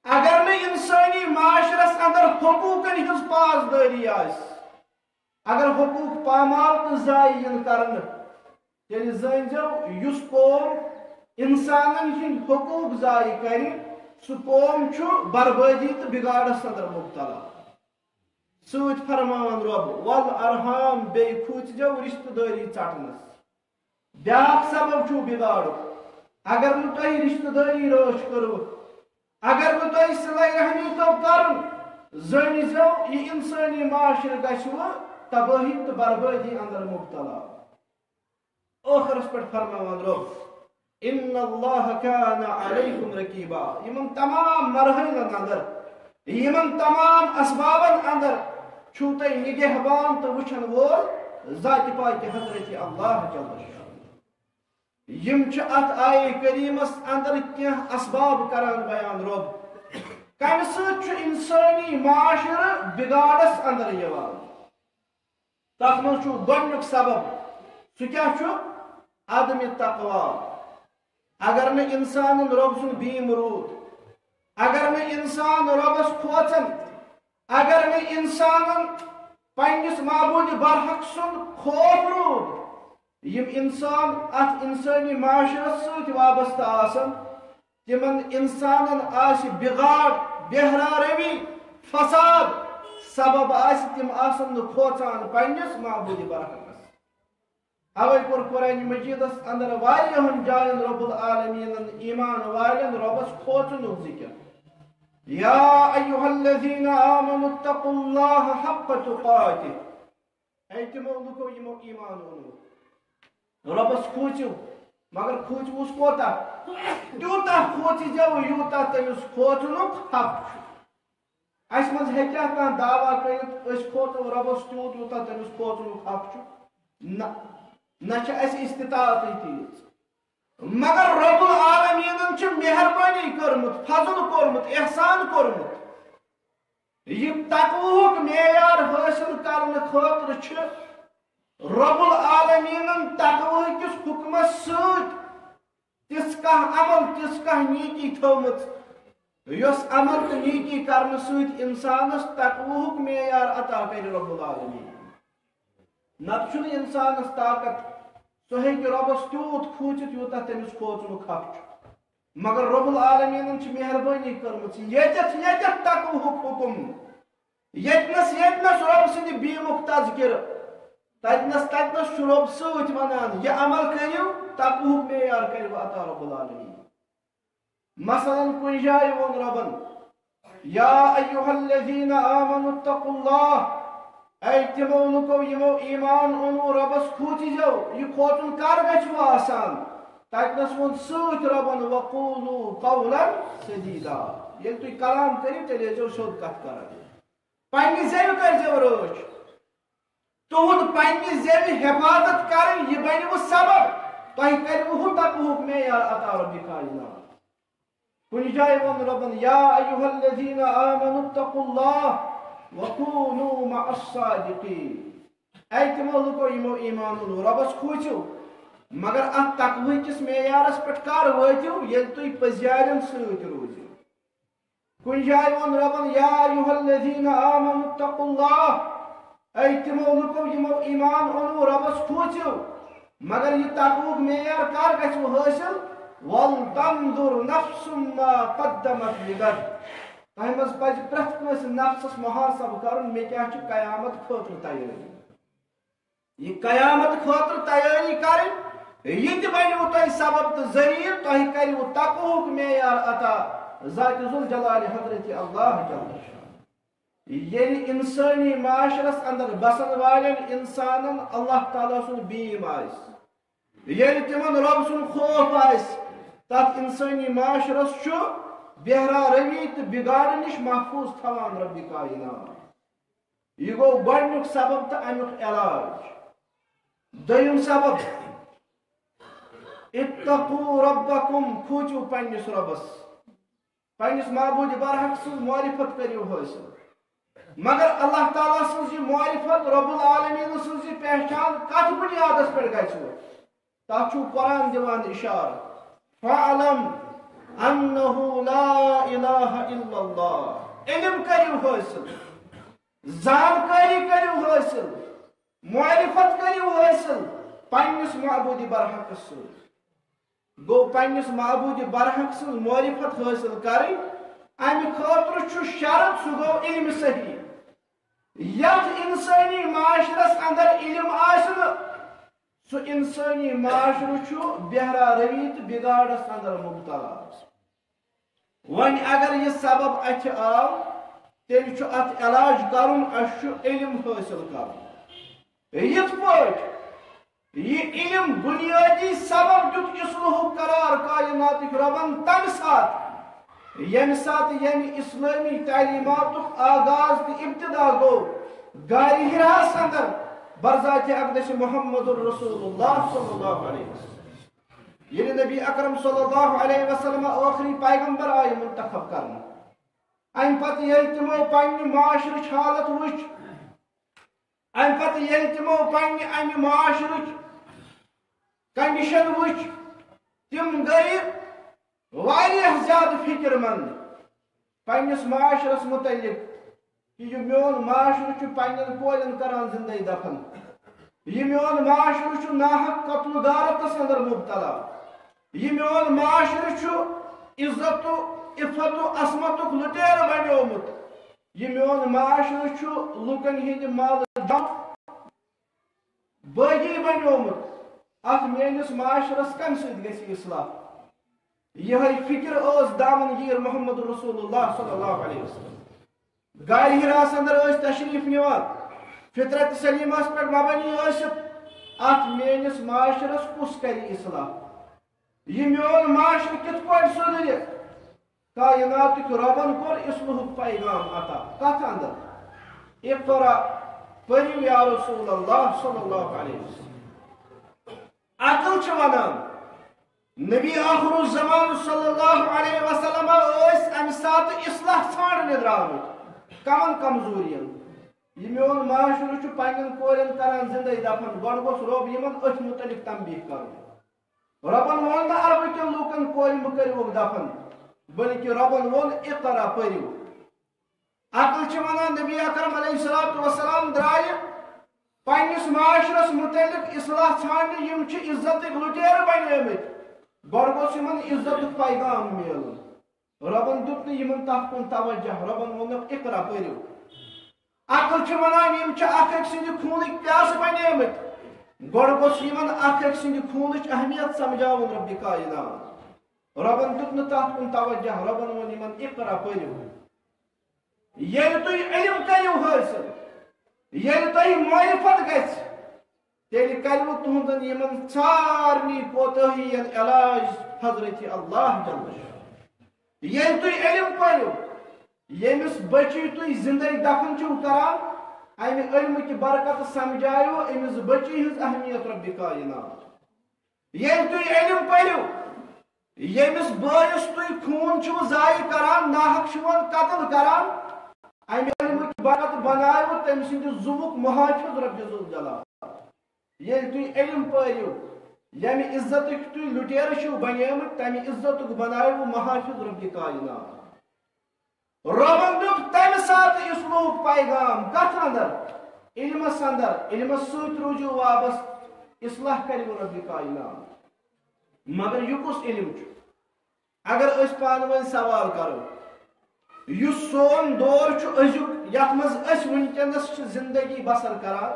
اگر نہٕ انسٲنی معاشرس اندر حقوٗقن ہٕنٛز پاسدٲری آسہِ، اگر حقوٗق پامال تہٕ ضایع یِن کرنہٕ، تیٚلہِ زٲنۍزیو، یُس قوم انسانن ہٕنٛدۍ حقوٗق ضایع کرِ، سُہ قوم چھُ بربٲدی تہٕ بگاڑس اندر مبتلا۔ سۭتۍ فرماوان رۄب، والارحام، بیٚیہِ کھوٗژزیو رشتہٕ دٲری ژٹنس۔ بیٛاکھ سبب چھُ بگاڑُک۔ اگر نہٕ تۄہہِ رشتہٕ دٲری رٲچھ کٔروٕ، اگر نہٕ تۄہہِ صلہ رحمی توٚگ کرُن، زٲنۍزیو، یہِ انسٲنی معاشرٕ گژھِ وۄنۍ تبٲہی تہٕ بربٲدی اندر مبتلا۔ ٲخرس پٮ۪ٹھ فرماوان رۄب، ان اللہ کان علیکم رقیبا۔ یِمن تمام مرحلن اندر، یِمن تمام اسبابن اندر چھُو تۄہہِ نگہبان تہٕ وٕچھن وول ذاتِ پاکہِ حضرت اللہ جل شانہ۔ یِم چھِ اتھ آیہِ کریمس اندر کینٛہہ اسباب کران بیان رۄب، کمہِ سۭتۍ چھُ انسٲنی معاشرٕ بگاڑس اندر یِوان۔ تتھ منٛز چھُ گۄڈنیُک سبب، سُہ کیٛاہ چھُ؟ عدم تقوی۔ اگر نہٕ انسانن رۄب سُنٛد بیٖم روٗد، اگر نہٕ انسان رۄبس کھوژن، اگر نہٕ انسانن پننِس معبوٗدِ برحق سُنٛد خوف روٗد، یِم انسان اتھ انسٲنی معاشرس سۭتۍ وابستہٕ آسن، تِمن انسانن آسہِ بگاڑ، بے ہرا روی، فساد، سبب آسہِ تِم آسن نہٕ کھوژان پننِس معبوٗدِ برحقس۔ اوے کوٚر قرآن مجیدس اندر واریاہن جاین رب العالمینن ایمان والٮ۪ن رۄبس کھوژنُک ذکر۔ یا ایھا الذین آمنوا اتقوا اللہ حق تقاتہ۔ اے تِمو لُکو یِمو ایمان اوٚنمُت۔ رۄبَس کھوٗژِو، مگر کھوٗژِوُس کوتاہ؟ تیوٗتاہ کھوٗژِزیو، یوٗتاہ تٔمِس کھوژنُک حق چھُ۔ اَسہِ منٛز ہیٚکیٛاہ کانٛہہ دعویٰ کٔرِتھ، أسۍ کھوژو رۄبَس تیوٗت، یوٗتاہ تٔمِس کھوژنُک حق چھُ؟ نہ، نہ چھِ اَسہِ استطاعتٕے تیٖژ۔ مگر رب العالمیٖنَن چھِ مہربٲنی کٔرمٕژ، فضل کوٚرمُت، احسان کوٚرمُت۔ یہِ تقوہُک معیار حٲصِل کرنہٕ خٲطرٕ چھِ رب العالمیٖنَن تقوہہٕ کِس حُکمَس سۭتۍ تِژھ کانٛہہ عمل، تِژھ کانٛہہ نیکی تھٲومٕژ، یۄس عمل تہٕ نیکی کرنہٕ سۭتۍ اِنسانَس تقوہُک معیار عطا کرِ رب العالمیٖن۔ نتہٕ چھُنہٕ اِنسانَس طاقت، سُہ ہیٚکہِ رۄبَس تیوٗت کھوٗژِتھ، یوٗتاہ تٔمِس کھوژنُک حق چھُ۔ مگر رب العالمیٖنَن چھِ مہربٲنی کٔرمٕژ، ییٚتٮ۪تھ، ییٚتٮ۪تھ تقوہُک حُکم، ییٚتنَس، ییٚتنَس رۄب سٕنٛدِ بیٖمُک تذکرٕ، تَتنَس، تَتنَس چھُ رۄب سۭتۍ وَنان، یہِ عمل کٔرِو، تقوہُک معیار کَرِ عطا رب العالمیٖن۔ مثلاً کُنہِ جایہِ ووٚن رۄبَن، یا ایھا الذین آمنوا اتقوا اللہ، اے تِمو لُکو یِمو ایمان اوٚنوُ، رۄبَس کھوٗژِزیو۔ یہِ کھوژُن کر گژھِ وۄنۍ آسان؟ تَتنَس ووٚن سۭتۍ رۄبَن، وقولوا قولا سدیدا، ییٚلہِ تُہۍ کلام کٔرِو، تیٚلہِ ٲسۍزیو سیوٚد کَتھ کران، پننہِ زیوِ کٔرۍزیو رٲچھ۔ تُہُنٛد پننہِ زیوِ حفاظت کرٕنۍ، یہِ بنہِ وۄنۍ سبب، تۄہہِ کرِ وۄنۍ ہُہ تقوہُک معیار عطا رب کائنات۔ کُنہِ جایہِ ووٚن رۄبن، یا ایھا الذین آمنوا اتقوا اللہ وکونوا مع الصادقین۔ اے تِمو لُکو یِمو ایمان اوٚن، رۄبس کھوٗژِو، مگر اتھ تقوہٕ کِس معیارس پٮ۪ٹھ کر وٲتِو، ییٚلہِ تُہۍ پٔزیارٮ۪ن سۭتۍ روٗزِو۔ کُنہِ جایہِ ووٚن رۄبن، یا ایھا الذین آمنوا اتقوا اللہ، اے تِمو لُکو یِمو ایمان اوٚنوُ، رۄبس کھوٗژِو، مگر یہِ تقوہُک معیار کر گژھِ وۄنۍ حٲصِل؟ ولتنظر نفس ما قدمت لغد۔ تۄہہِ منٛز پزِ پرٛٮ۪تھ کٲنٛسہِ نفسس محاسبہٕ کرُن، مےٚ کیٛاہ چھُ قیامت خٲطرٕ تیٲری۔ یہِ قیامت خٲطرٕ تیٲری کرٕنۍ، یہِ تہِ بنیو تۄہہِ سبب تہٕ ذٔریعہٕ، تۄہہِ کریو تقوہُک معیار عطا ذات ذوالجلال حضرت اللہ جل شانہ۔ ییٚلہِ انسٲنی معاشرس اندر بسن والٮ۪ن انسانن اللہ تعالیٰ سُنٛد بیٖم آسہِ، ییٚلہِ تِمن رۄب سُنٛد خوف آسہِ، تتھ انسٲنی معاشرس چھُ بہرا روی تہٕ بگاڑ نِش محفوظ تھاوان رب کائنات۔ یہِ گوٚو گۄڈٕنیُک سبب تہٕ امیُک علاج۔ دوٚیِم سبب، اتقوا ربکم، کھوٗژِو پننِس رۄبس، پننِس معبوٗدِ برحق سٕنٛز معرفت کٔرِو حٲصِل۔ مگر اللہ تعالیٰ سٕنٛز یہِ معرفت، رب العالمین سٕنٛز یہِ پہچان کتھ بُنیادس پٮ۪ٹھ گژھِ وۄنۍ؟ تتھ چھُ قرآن دِوان اشارٕ، فاعلم انہ لا الہ الا اللہ۔ علم کٔرِو حٲصِل، زانکٲری کٔرِو حٲصِل، معرفت کٔرِو حٲصِل پننِس معبوٗدِ برحقس سۭتۍ۔ گوٚو پننِس معبوٗدِ برحق سٕنٛز معرفت حٲصِل کرٕنۍ، امہِ خٲطرٕ چھُ شرط، سُہ گوٚو علم صحیح۔ یتھ انسٲنی معاشرس اندر علم آسہِ نہٕ، سُہ انسٲنی معاشرٕ چھُ بہرا روی تہٕ بگاڑس اندر مبتلا۔ وۄنۍ اگر یہِ سبب اتھِ آو، تیٚلہِ چھُ اتھ علاج کرُن، اسہِ چھُ علم حٲصِل کرُن۔ یِتھ پٲٹھۍ یہِ علم بنیٲدی سبب دیُت اصلاحُک قرار کائناتٕکۍ رۄبن تمہِ ساتہٕ، ییٚمہِ ساتہٕ ییٚمہِ اسلٲمی تعلیماتُک آغاز تہٕ ابتدا گوٚو غارِ حراہس اندر برذات اقدس محمد رسول اللہ صلی اللہ علیہ وسلم۔ ییٚلہِ نبی اکرم صلی اللہ علیہ وسلم ٲخری پیغمبر آیہِ منتخب کرنہٕ، امہِ پتہٕ ییٚلہِ تِمو پننہِ معاشرٕچ حالت وٕچھ، امہِ پتہٕ ییٚلہِ تِمو پننہِ امہِ معاشرٕچ کنڈیشن وٕچھ، تِم گٔیہِ واریاہ زیادٕ فکر مند پننِس معاشرس متعلق، کہِ یہِ میون معاشرٕ چھُ پننٮ۪ن کورٮ۪ن کران زندے دفن، یہِ میون معاشرٕ چھُ ناحق قتل و غارتس اندر مبتلا، یہِ میون معاشرٕ چھُ عزت و عفت و عصمتُک لُٹیرٕ بنیومُت، یہِ میون معاشرٕ چھُ لوٗکن ہٕنٛدِ مالہٕ جم باغی بنیومُت۔ اتھ میٲنِس معاشرس کمہِ سۭتۍ گژھِ اصلاح؟ یِہے فکر ٲس دامن گیر محمد رسول اللہ صلی اللہ علیہ وسلم۔ غارِ حراہس اندر ٲسۍ تشریف نِوان، فطرت سلیمس پٮ۪ٹھ مبنی ٲسِتھ، اتھ میٲنِس معاشرس کُس کرِ اصلاح؟ یہِ میون معاشرٕ کِتھ پٲٹھۍ سُدھرِ؟ کائناتٕکۍ رۄبن کوٚر اصلاحُک پیغام عطا۔ کتھ اندر؟ اقرا، پٔرِو یا رسول اللہ صلی اللہ علیہ وسلم۔ عقل چھِ ونان، نبی آخر الزمان صلی اللہ علیہ وسلم ٲسۍ امہِ ساتہٕ اصلاح ژھانڈنہِ درامٕتۍ۔ کمن کمزورین؟ یہِ میون معاشرٕ چھُ پننٮ۪ن کورٮ۪ن کران زندے دفن، گۄڈٕ گوٚژھ رۄب یِمن أتھۍ متعلق تنبیہ کرُن۔ رۄبن ووٚن نہٕ عربہٕ کٮ۪ن لوٗکن کورِ مہٕ کٔرِوُکھ دفن، بلکہِ رۄبن ووٚن، اقرا، پٔرِو۔ عقل چھِ ونان، نبی اکرم علیہ الصلوۃ والسلام درایہِ پننِس معاشرس متعلق اصلاح ژھانڈنہِ، یِم چھِ عزتٕکۍ لُٹیرٕ بنیمٕتۍ، گۄڈٕ گوٚژھ یِمن عزتُک پیغام میلُن۔ رۄبن دیُت نہٕ یِمن تتھ کُن توجہ، رۄبن ووٚنُکھ، اقرا، پٔرِو۔ عقل چھِ ونان، یِم چھِ اکھ أکۍ سٕنٛدِ خوٗنٕکۍ پیاسہٕ بنیمٕتۍ، گۄڈٕ گوٚژھ یِمن اکھ أکۍ سٕنٛدِ خوٗنٕچ اہمیت سمجھاوُن رۄبِ کائنات۔ رۄبن دیُت نہٕ تتھ کُن توجہ، رۄبن ووٚن یِمن، اقرا، پٔرِو۔ ییٚلہِ تُہۍ علم کٔرِو حٲصِل، ییٚلہِ تۄہہِ معرفت گژھِ، تیٚلہِ کروٕ تُہنٛدن یِمن سارنٕے کوتاہین علاج حضرت اللہ جل شانہ۔ ییٚلہِ تُہۍ علم پٔرِو، ییٚمِس بچی تُہۍ زندے دفن چھِو کران، امہِ علمہٕ کہِ برکتہٕ سمجھایو أمِس بچی ہٕنٛز اہمیت رۄبِ کائنات۔ ییٚلہِ تُہۍ علم پٔرِو، ییٚمِس بٲیِس تُہۍ خوٗن چھِو ضایع کران، ناحق چھِوَن قتل کران، امہِ علمٕچ برکت بنایو تٔمۍ سٕنٛدِ زُوُک محافظ رۄبِ ذوالجلال۔ ییٚلہِ تُہۍ علم پٔرِو، ییٚمہِ عزتٕکۍ تُہۍ لُٹیرٕ چھِو بنیمٕتۍ، تمہِ عزتُک بنایو محافظ رۄبِ کائنات۔ رۄبن دیُت تمہِ ساتہٕ اصلاحُک پیغام۔ کتھ اندر؟ علمس اندر۔ علمس سۭتۍ روٗزِو وابستہٕ، اصلاح کروٕ رۄبِ کائنات۔ مگر یہِ کُس علم چھُ؟ اگر أسۍ پانہٕ ؤنۍ سوال کرو، یُس سون دور چھُ أزیُک، یتھ منٛز أسۍ وٕنکیٚنس چھِ زندگی بسر کران،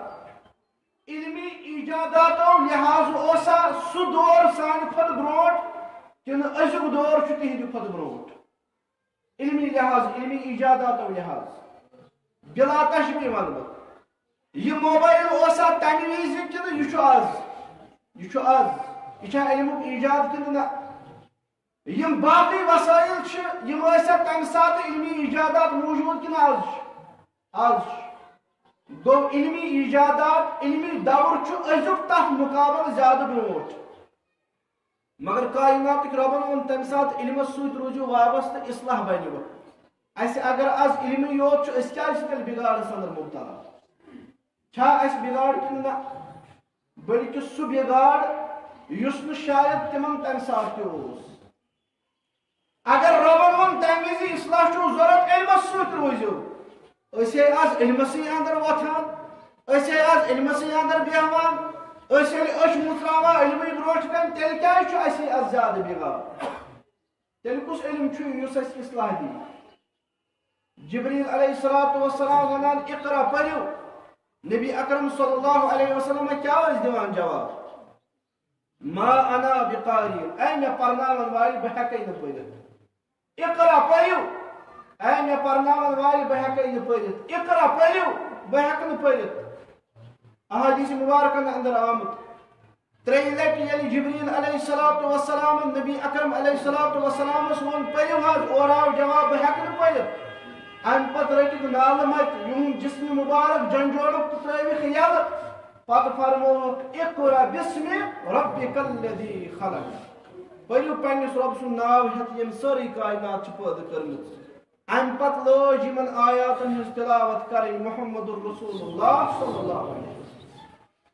علمی ایجاداتو لحاظ اوسا سُہ دور سانہِ کھۄتہٕ برونٛٹھ، کِنہٕ أزیُک دور چھُ تِہنٛدِ کھۄتہٕ برونٛٹھ؟ علمی لحاظ، علمی ایجاداتو لحاظ، بلا تشبیہ ونہٕ بہٕ، یہِ موبایل اوسا تمہِ وِزِ کِنہٕ یہِ چھُ از؟ یہِ چھُ از۔ یہِ چھا علمُک ایجاد کِنہٕ نہ؟ یِم باقٕے وسٲیِل چھِ، یِم ٲسیا تمہِ ساتہٕ علمی ایجادات موجود کِنہٕ از چھِ؟ از چھِ۔ گوٚو، علمی ایجادات، علمی دور چھُ أزیُک تتھ مقابلہٕ زیادٕ برونٛٹھ۔ مگر کائناتٕکۍ رۄبن ووٚن تمہِ ساتہٕ، علمس سۭتۍ روٗزِو وابستہٕ، اصلاح بنہِ وۄنۍ۔ اسہِ اگر از علمٕے یوت چھُ، أسۍ کیازِ چھِ تیٚلہِ بگاڑس اندر مبتلا؟ چھا اسہِ بگاڑ کِنہٕ نہ؟ بلکہِ سُہ بگاڑ یُس نہٕ شاید تِمن تمہِ ساتہٕ تہِ اوس۔ اگر رۄبن ووٚن تمہِ وِزِ اصلاح چھُو ضروٗرت، علمس سۭتۍ روٗزِو، أسۍ ہے از علمسٕے اندر وۄتھان، أسۍ ہے از علمسٕے اندر بیہوان، أسۍ ییٚلہِ أچھ مُژراوان علمٕے برونٛٹھ کنہِ، تیٚلہِ کیازِ چھُ اسہِ از زیادٕ بگاڑ؟ تیٚلہِ کُس علم چھُ یُس اسہِ اصلاح دِیہِ؟ جبریل علیہ الصلوۃ والسلام ونان، اقرا، پٔرِو۔ نبی اکرم صلی اللہ علیہ وسلم کیٛاہ ٲسۍ دِوان جواب؟ ما انا بقاری، اے مےٚ پرناون وٲلۍ، بہٕ ہٮ۪کے نہٕ پٔرِتھ۔ اقرا، پٔرِو، اے مےٚ پرناون وٲلۍ، بہٕ ہٮ۪کے نہٕ پٔرِتھ۔ اقرا، پٔرِو، بہٕ ہٮ۪کہٕ نہٕ پٔرِتھ۔ احادیث مبارکن اندر آمُت، ترٛیٚیہِ لٹہِ ییٚلہِ جبریل علیہ الصلوۃ والسلام نبی اکرم علیہ الصلوۃ والسلامس ووٚن، پٔرِو حظ، اورٕ آو جواب، بہٕ ہٮ۪کہٕ نہٕ پٔرِتھ۔ امہِ پتہٕ رٔٹِکھ نالہٕ متہِ یِہُنٛد جسم مبارک جنجوڑُک تہٕ ترٲوِکھ یلہٕ۔ پتہٕ فرمووُکھ، اقرا باسم ربک الذی خلق، پٔرِو پننِس رۄب سُنٛد ناو ہٮ۪تھ، ییٚمۍ سٲرٕے کائنات چھِ پٲدٕ کٔرمٕژ۔ امہِ پتہٕ لٲج یِمن آیاتن ہٕنٛز تلاوت کرٕنۍ محمد رسول اللہ صلی اللہ علیہ وسلم۔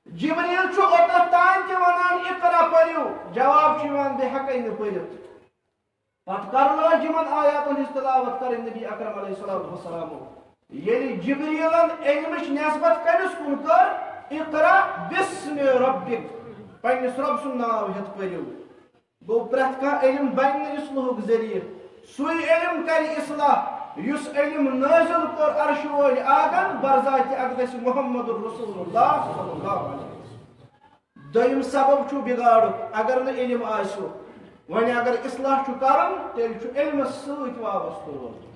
جبریل چھُ اوٚتتھ تام تہِ ونان، اقرا، پٔرِو، جواب چھُ یِوان، بہٕ ہٮ۪کے نہٕ پٔرِتھ۔ پتہٕ کر لٲج یِمن آیاتن ہٕنٛز تلاوت کرٕنۍ نبی اکرم علیہ الصلوۃ والسلام۔ ییٚلہِ جبریلن علمٕچ نسبت کٔمِس کُن کٔر، اقرا باسم ربک، پننِس رۄب سُنٛد ناو ہٮ۪تھ پٔرِو۔ گوٚو، پرٛٮ۪تھ کانٛہہ علم بنہِ نہٕ اصلاحُک ذٔریعہٕ۔ سُے علم کرِ اصلاح، یُس علم نٲزِل کوٚر عرشہِ وٲلۍ آگن برذاتِ اقدس محمد رسول اللہ صلی اللہ علیہ وسلم۔ دوٚیِم سبب چھُ بگاڑُک، اگر نہٕ علم آسہِ۔ وۄنۍ اگر اصلاح چھُ کرُن، تیٚلہِ چھُ علمس سۭتۍ وابستہٕ روزُن۔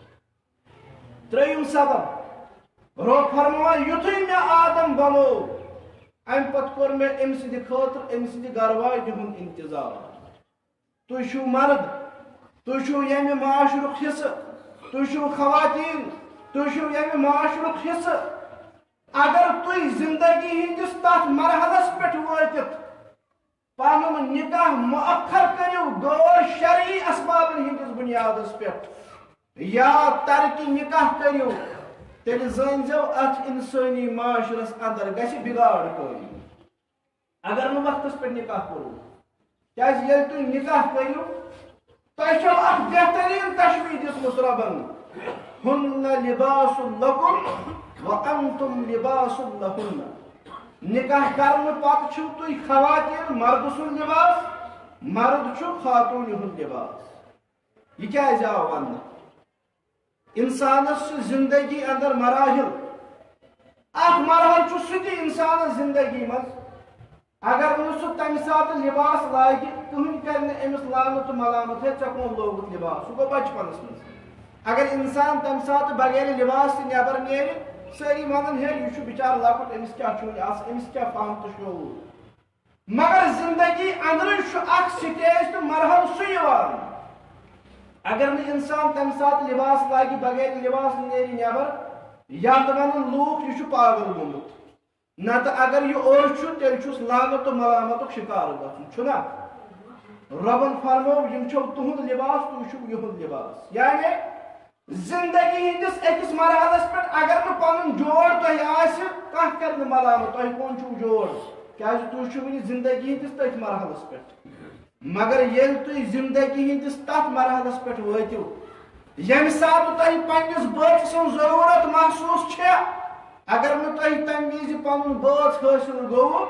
ترٛیٚیِم سبب، رۄب فرماوان، یُتھُے مےٚ آدم بنوو، امہِ پتہٕ کوٚر مےٚ أمۍ سٕنٛدِ خٲطرٕ أمۍ سٕنٛدِ گرٕ واجنہِ ہُنٛد انتظام۔ تُہۍ چھِو مرد، تُہۍ چھِو ییٚمہِ معاشرُک حصہٕ، تُہۍ چھِو خواتین، تُہۍ چھِو ییٚمہِ معاشرُک حصہٕ۔ اگر تُہۍ زندگی ہٕنٛدِس تتھ مرحلس پٮ۪ٹھ وٲتِتھ پنُن نکاح مؤخر کٔرِو غٲر شرعی اسبابن ہٕنٛدِس بنیادس پٮ۪ٹھ، یا ترکِ نکاح کٔرِو، تیٚلہِ زٲنۍزیو، اتھ انسٲنی معاشرس اندر گژھِ بگاڑ پٲدٕ۔ اگر نہٕ وقتس پٮ۪ٹھ نکاح کوٚروٕ، کیازِ ییٚلہِ تُہۍ نکاح کٔرِو، تۄہہِ چھو اکھ بہترین تشبیہ دِژمٕژ رۄبن، "ہن لباس لکم و انتم لباس لہن۔" نکاح کرنہٕ پتہٕ چھِو تُہۍ خواتین مردٕ سُنٛد لباس، مرد چھُ خاتوٗنہِ ہُنٛد لباس۔ یہِ کیازِ آو وننہٕ؟ انسانس چھِ زندگی اندر مراحل۔ اکھ مرحل چھُ سُہ تہِ انسانس زندگی منٛز، اگر نہٕ سُہ تمہِ ساتہٕ لباس لاگہِ، کٕہٕنۍ کرِ نہٕ أمِس لعنت تہٕ ملامت، "ہے، ژےٚ کون لوگُتھ لباس؟" سُہ گوٚو بچپنس منٛز۔ اگر انسان تمہِ ساتہٕ بغیر لباس تہِ نٮ۪بر نیرِ، سٲری ونن، "ہے، یہِ چھُ بچارٕ لۄکُٹ، أمِس کیٛاہ چھُ وُنہِ آسان، أمِس کیٛاہ فہم تہٕ شعوٗر؟" مگر زندگی اندرٕے چھُ اکھ سٹیج تہٕ مرحلہٕ سُہ یِوان۔ اگر نہٕ انسان تمہِ ساتہٕ لباس لاگہِ، بغیر لباس نیرِ نٮ۪بر، یا تہٕ ونن لوٗکھ، "یہِ چھُ پاگل گوٚمُت۔" نتہٕ اگر یہِ اوٚر چھُ، تیٚلہِ چھُس لعنت تہٕ ملامتُک شکار گژھُن، چھُنا؟ رۄبن فرموو، "یِم چھَو تُہُنٛد لباس، تُہۍ چھِو یِہُنٛد لباس۔" یعنی زندگی ہٕنٛدِس أکِس مرحلس پٮ۪ٹھ اگر نہٕ پنُن جوڑ تۄہہِ آسہِ، کانٛہہ کرِ نہٕ ملامت، "تۄہہِ کون چھُو جوڑ؟" کیازِ تُہۍ چھِو وُنہِ زندگی ہٕنٛدِس تٔتھۍ مرحلس پٮ۪ٹھ۔ مگر ییٚلہِ تُہۍ زندگی ہٕنٛدِس تتھ مرحلس پٮ۪ٹھ وٲتِو، ییٚمہِ ساتہٕ تۄہہِ پننِس بٲژٕ سٕنٛز ضروٗرت محسوٗس چھےٚ، اگر نہٕ تۄہہِ تمہِ وِزِ پنُن بٲژ حٲصِل گوٚو،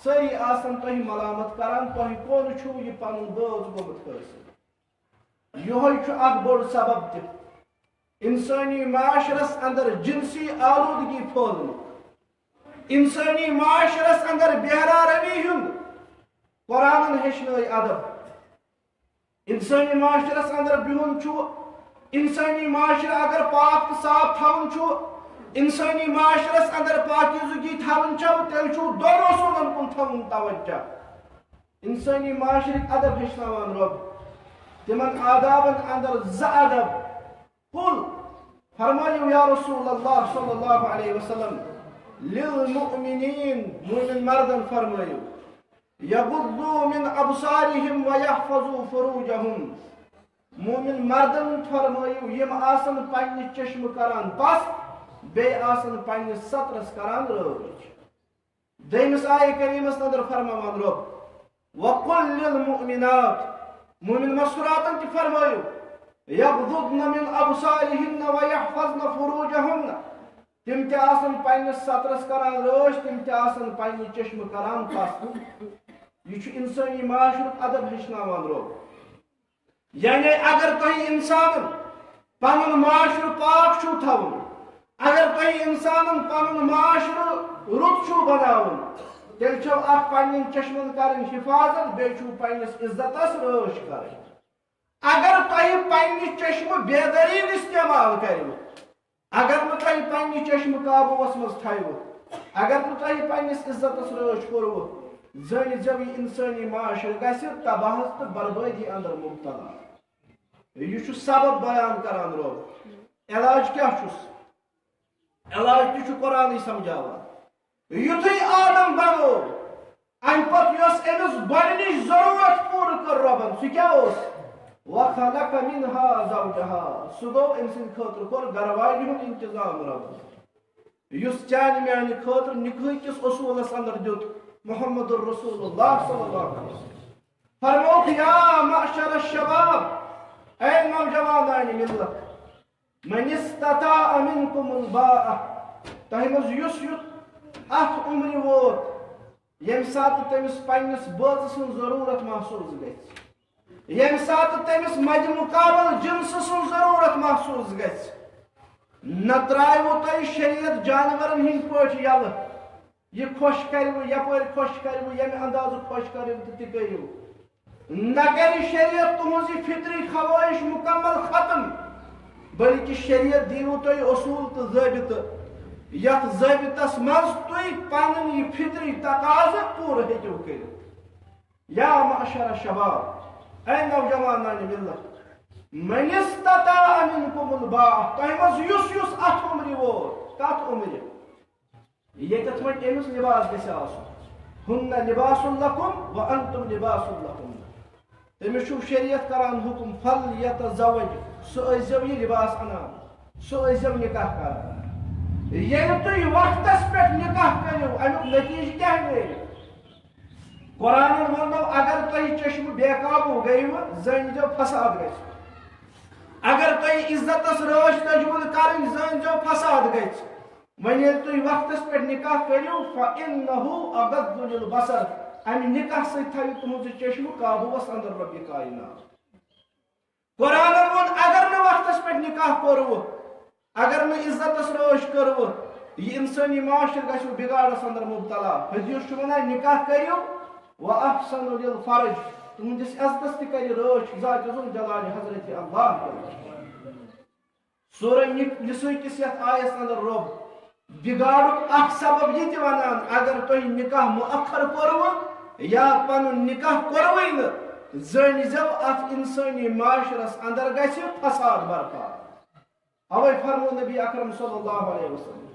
سٲری آسن تۄہہِ ملامت کران، "تۄہہِ کون چھُو یہِ پنُن بٲژ گوٚمُت حٲصِل؟" یِہوٚے چھُ اکھ بوٚڑ سبب تہِ۔ انسٲنی معاشرس اندر جنسی آلودگی پھٲلنُک، انسٲنی معاشرس اندر بے حیا روی ہُنٛد۔ قرآنن ہیٚچھنٲے ادب۔ انسٲنی معاشرس اندر بِہُن چھُ، انسٲنی معاشرٕ اگر پاک تہٕ صاف تھاوُن چھُ، انسٲنی معاشرس اندر پاکیزگی تھاوٕنۍ چھو، تیٚلہِ چھُو دۄن اصوٗلن کُن تھاوُن توجہ۔ انسٲنی معاشرٕکۍ ادب ہیٚچھناوان رۄب، تِمن آدابن اندر زٕ ادب۔ قل، فرمٲیِو یا رسول اللہ صلی اللہ علیہ وسلم، للمؤمنین، مومن مردن فرمٲیِو، یغضوا من ابصارہم ویحفظوا فروجہم۔ مومن مردن فرمٲیِو، یِم آسن پننہِ چشمہٕ کران پس، بیٚیہِ آسن پننِس سترس کران رٲچھ۔ دوٚیمِس آیہِ کریٖمس اندر فرماوان رۄب، وقل للمؤمنات، مومن مستوراتن تہِ فرمٲیِو، یغضضن من ابصارہن ویحفظن فروجہن، تِم تہِ آسن پننِس سترس کران رٲچھ، تِم تہِ آسن پننہِ چشمہٕ کران پس۔ یہِ چھُ انسٲنی معاشرُک ادب ہیٚچھناوان رۄب۔ یعنی اگر تۄہہِ انسانن پنُن معاشرٕ پاک چھُو تھاوُن، اگر تۄہہِ انسانن پنُن معاشرٕ رُت چھُو بناوُن، تیٚلہِ چھو اکھ پننٮ۪ن چشمن کرٕنۍ حفاظت، بیٚیہِ چھُو پننِس عزتس رٲچھ کرٕنۍ۔ اگر تۄہہِ پننہِ چشمہٕ بے دلیل استعمال کروٕ، اگر نہٕ تۄہہِ پننہِ چشمہٕ قابوٗوس منٛز تھایوٕ، اگر نہٕ تۄہہِ پننِس عزتس رٲچھ کوٚروٕ، زٲنِتھ زٮ۪و، یہِ انسٲنی معاشرٕ گژھِ تباہس تہٕ بربٲدی اندر مبتلا۔ یہِ چھُ سبب بیان کران رۄب۔ علاج کیٛاہ چھُس؟ علاج تہِ چھُ قرآنٕے سمجھاوان۔ یُتھُے آدم بنوو، امہِ پتہٕ یۄس أمِس گۄڈٕنِچ ضروٗرت پوٗرٕ کٔر رۄبن، سُہ کیٛاہ اوس؟ وخلق منها زوجها، سُہ گوٚو أمۍ سٕنٛدِ خٲطرٕ کوٚر گرٕ واجہِ ہُنٛد انتظام رۄبن، یُس چانہِ میانہِ خٲطرٕ نکاح کِس اصوٗلس اندر دیُت محمد رسول اللہ صلی اللہ علیہ وسلم۔ فرمووُکھ، یا معشر الشباب، اے نوجوانانہِ ملت، من استطاع منکم الباء، تۄہہِ منٛز یُس یُتھ اتھ عمرِ ووت، ییٚمہِ ساتہٕ تٔمِس پننِس بٲژٕ سٕنٛز ضروٗرت محسوٗس گژھِ، ییٚمہِ ساتہٕ تٔمِس مدِ مقابل جنسہٕ سٕنٛز ضروٗرت محسوٗس گژھِ، نہ ترٛایوٕ تۄہہِ شریعت جانورن ہٕنٛدۍ پٲٹھۍ یلہٕ، یہِ خۄش کروٕ، یپٲرۍ خۄش کروٕ، ییٚمہِ اندازٕ خۄش کروٕ تہٕ تہِ کٔرِو۔ نہ کرِ شریعت تُہنٛز یہِ فطری خواہش مکمل ختم، بلکہ شریعت دیٖوٕ تۄہہِ اصوٗل تہٕ ضٲبطہٕ، یتھ ضٲبطس منٛز تُہۍ پنٕنۍ یہِ فطری تقاضہٕ پوٗرٕ ہیٚکِو کٔرِتھ۔ یا معشر الشباب، اے نوجوانان ملت، من استطاع منکم الباء، تۄہہِ منٛز یُس یُس اتھ عمرِ ووت، کتھ عمرِ؟ ییٚتٮ۪تھ وۄنۍ أمِس لباس گژھِ آسُن۔ ہن لباس لکم و انتم لباس لہن۔ تٔمِس چھُ شریعت کران حکم، فل یتزوج، سُہ ٲسۍزیو یہِ لباس انان، سُہ ٲسۍزیو نکاح کران۔ ییٚلہِ تُہۍ وقتس پٮ۪ٹھ نکاح کٔرِو، امیُک نتیجہٕ کیٛاہ نیرِ؟ قرآنن ووٚنمو، اگر تۄہہِ چشمہٕ بے قابو گٔیوٕ، زٲنۍزیو فساد گژھِ۔ اگر تۄہہِ عزتس رٲچھ تجوُن کرٕنۍ، زٲنۍزیو فساد گژھِ۔ وۄنۍ ییٚلہِ تُہۍ وقتس پٮ۪ٹھ نکاح کٔرِو، فَإِنَّهُ أَغَضُّ لِلْبَصَرِ، امہِ نکاح سۭتۍ تھاوِ تُہنٛز چشمہٕ قابوٗوس اندر رۄبِ کائنات۔ قرآنن ووٚن، اگر نہٕ وقتس پٮ۪ٹھ نکاح کوٚروٕ، اگر نہٕ عزتس رٲچھ کٔروٕ، یہِ انسٲنی معاشرٕ گژھِ بگاڑس اندر مبتلا۔ حدیث چھُ ونان، نکاح کٔرِو، وَأَحْسَنُوا لِلْفَرْجِ، تُہنٛدِس عزتس تہِ کرِ رٲچھ ذاتِ ذوالجلال حضرت اللہ۔ سورہ نساء کِس یتھ آیس اندر رۄب بگاڑُک اکھ سبب یہِ تہِ ونان، اگر تۄہہِ نکاح مؤخر کوٚروٕ یا پنُن نکاح کوٚروٕے نہٕ، زٲنۍزیو اتھ انسٲنی معاشرس اندر گژھِ فساد برپا۔ اوے فرمو نبی اکرم صلی اللہ علیہ وسلم،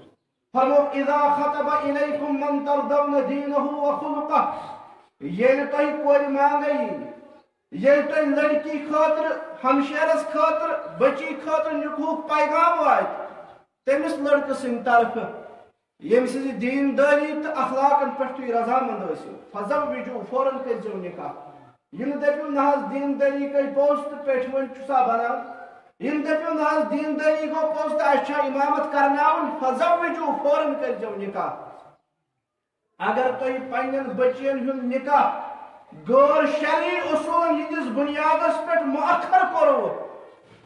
فرمو، اذا خطب الیکم من ترضون دینہ و خلقہ، ییٚلہِ تۄہہِ کورِ مانگے یی، ییٚلہِ تۄہہِ لڑکی خٲطرٕ، ہمشیرس خٲطرٕ، بچی خٲطرٕ نکاحُک پیغام واتہِ تٔمِس لڑکہٕ سٕنٛدِ طرفہٕ، ییٚمہِ سٕنٛزِ دیندٲری تہٕ اخلاقن پٮ۪ٹھ تُہۍ رضامند ٲسِو، فزوجوہ، فوراً کٔرۍزیو نکاح۔ یِم دٔپِو نہ حظ دیندٲری گٔے پوٚز تہٕ پیٹھۍ وٲلۍ چھُ سا بنان، یِم دٔپِو نہ حظ دیندٲری گوٚو پوٚز تہٕ اَسہِ چھا امامت کرناوٕنۍ، فزوجوہ، فوراً کٔرۍزیو نکاح۔ اگر تۄہہِ پننٮ۪ن بچین ہُنٛد نکاح غٲر شرعی اصوٗلن ہٕنٛدِس بنیادس پٮ۪ٹھ مؤخر کوٚروٕ،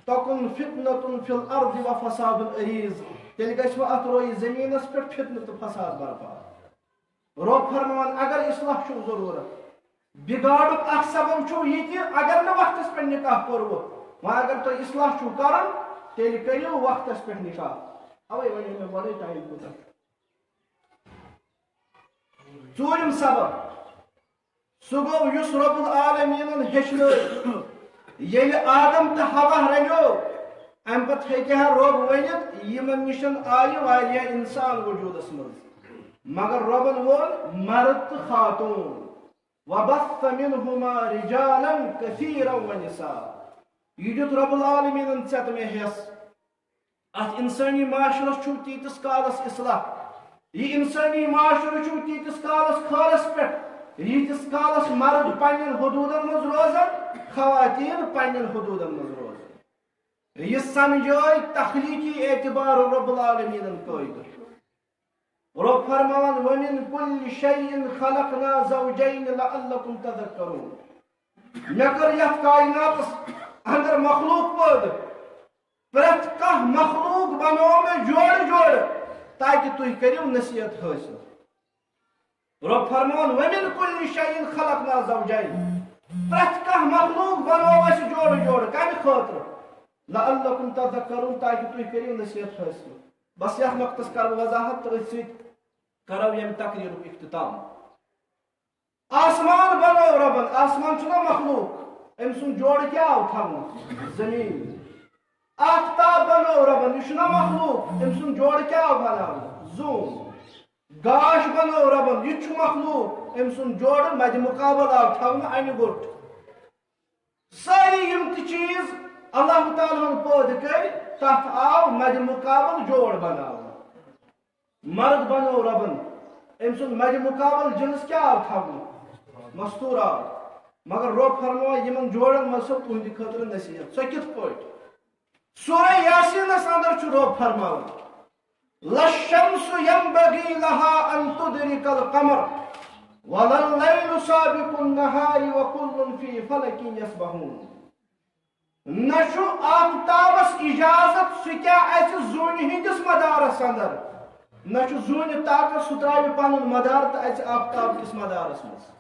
تکن فتنة فی الارض و فساد عریض، تیٚلہِ گژھِ وۄنۍ اتھ رویہِ زٔمیٖنس پٮ۪ٹھ فتنہٕ تہٕ فساد برپا۔ رۄب فرماوان، اگر اصلاح چھُو ضروٗرت، بگاڑُک اکھ سبب چھُو یہِ تہِ، اگر نہٕ وقتس پٮ۪ٹھ نکاح کوٚروٕ، وۄنۍ اگر تۄہہِ اصلاح چھُو کرُن، تیٚلہِ کٔرِو وقتس پٮ۪ٹھ نکاح۔ اوے ونیو مےٚ گۄڈے ٹایم کوٗتاہ۔ ژوٗرِم سبب، سُہ گوٚو یُس رب العالمیٖنن ہیٚچھنٲے۔ ییٚلہِ آدم تہٕ حوا رلیو، امہِ پتہٕ ہیٚکہِ ہا رب ؤنِتھ، یِمن نِش آیہِ واریاہ انسان وجوٗدس منٛز، مگر ربن ووٚن مرد تہٕ خاتوٗن۔ وبث منهما رجالا كثيرا ونساء۔ یہِ دیُت رب العالمیٖنن ژےٚ تہٕ مےٚ حصہٕ۔ اتھ انسٲنی معاشرس چھُو تیٖتِس کالس اصلاح، یہِ انسٲنی معاشرٕ چھُو تیٖتِس کالس خٲرس پٮ۪ٹھ، ییٖتِس کالس مرد پننٮ۪ن حدوٗدن منٛز روزن، خواتین پننٮ۪ن حدوٗدن منٛز روزن۔ یہِ سمجھٲے تخلیقی اعتبار رب العالمیٖنن قٲیدٕ۔ رب فرماوان، وَمِن كُلِّ شَيْءٍ خَلَقْنَا زَوْجَيْنِ لَعَلَّكُمْ تَذَكَّرُونَ۔ مےٚ کٔر یَتھ کائناتَس اندر مخلوق پٲدٕ۔ پرٛٮ۪تھ کانٛہہ مخلوق بنوو مےٚ جوڑٕ جوڑٕ، تاکہِ تُہۍ کٔرِو نصیحت حٲصِل۔ رب فرماوان، وَمِن كُلِّ شَيْءٍ خَلَقْنَا زَوْجَيْنِ۔ پرٛٮ۪تھ کانٛہہ مخلوق بنوو اَسہِ جوڑٕ جوڑٕ۔ کَمہِ خٲطرٕ؟ لَعَلَّكُمْ تَذَكَّرُونَ، تاکہِ تُہۍ کٔرِو نصیحت حٲصِل۔ بس یتھ نقطس کرٕ بہٕ وضاحت تہٕ أتھۍ سۭتۍ کرو ییٚمہِ تقریرُک اختتام۔ آسمان بنوو ربن، آسمان چھُنہ مخلوق، أمۍ سُنٛد جوڑٕ کیٛاہ آو تھاونہٕ؟ زٔمیٖن۔ آفتاب بنوو ربن، یہِ چھُنہ مخلوق، أمۍ سُنٛد جوڑٕ کیٛاہ آو بناونہٕ؟ زوٗن۔ گاش بنوو ربن، یہِ تہِ چھُ مخلوق، أمۍ سُنٛد جوڑٕ مدِ مقابل آو تھاونہٕ، انہِ گوٚٹ۔ سٲری یِم تہِ چیٖز اللہ تعالیٰ ہن پٲدٕ کٔرۍ، تتھ آو مدِ مقابل جوڑ بناونہٕ۔ مرد بنوو ربن، أمۍ سُنٛد مدِ مقابل جنس کیٛاہ آو تھاونہٕ؟ مستوٗرات۔ مگر رۄب فرموو یِمن جوڑن منٛز چھےٚ تُہنٛدِ خٲطرٕ نصیحت۔ سۄ کِتھ پٲٹھۍ؟ سورہ یاسینس اندر چھُ رۄب فرماوان، لَشَّمْسُ يَنبَغِي لَهَا أَن تُدْرِكَ الْقَمَرَ وَلَا اللَّيْلُ سَابِقُ النَّهَارِ وَكُلٌّ فِي فَلَكٍ يَسْبَحُونَ۔ نہ چھُ آفتابس اجازت سُہ کیٛاہ اژِ زوٗنہِ ہٕنٛدِس مدارس اندر، نہ چھُ زوٗنہِ طاقت سُہ ترٛاوِ پنُن مدار تہٕ اژِ آفتاب کِس مدارس منٛز۔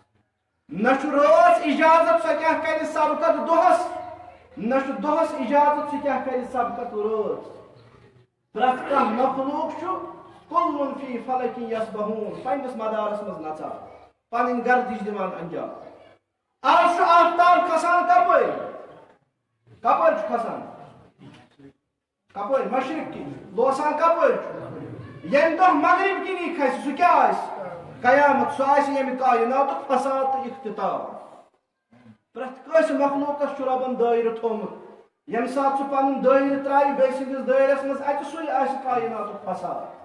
نہ چھُ رٲژ اجازت سۄ کیٛاہ کرِ سبقت دۄہس، نہ چھُ دۄہس اجازت سُہ کیٛاہ کرِ سبقت رٲژ۔ پرٛٮ۪تھ کانٛہہ مخلوق چھُ کل فی فلک یسبحون، پننِس مدارس منٛز نژان، پنٕنۍ گردش دِوان انجام۔ آز چھُ آفتاب کھسان کپٲرۍ؟ کپٲرۍ چھُ کھسان؟ کپٲرۍ؟ مشرق کِنۍ۔ لوسان کپٲرۍ چھُ؟ ییٚمہِ دۄہ مغرب کِنی کھسہِ، سُہ کیٛاہ آسہِ؟ قیامت۔ سُہ آسہِ ییٚمہِ کائناتُک فساد تہٕ اختتام۔ پرٛٮ۪تھ کٲنٛسہِ مخلوقس چھُ رۄبن دٲیرٕ تھوٚومُت۔ ییٚمہِ ساتہٕ سُہ پنُن دٲیرٕ ترٛاوِ بیٚیہِ سٕنٛدِس دٲیرس منٛز، اَتہِ سُے آسہِ کائناتُک فساد۔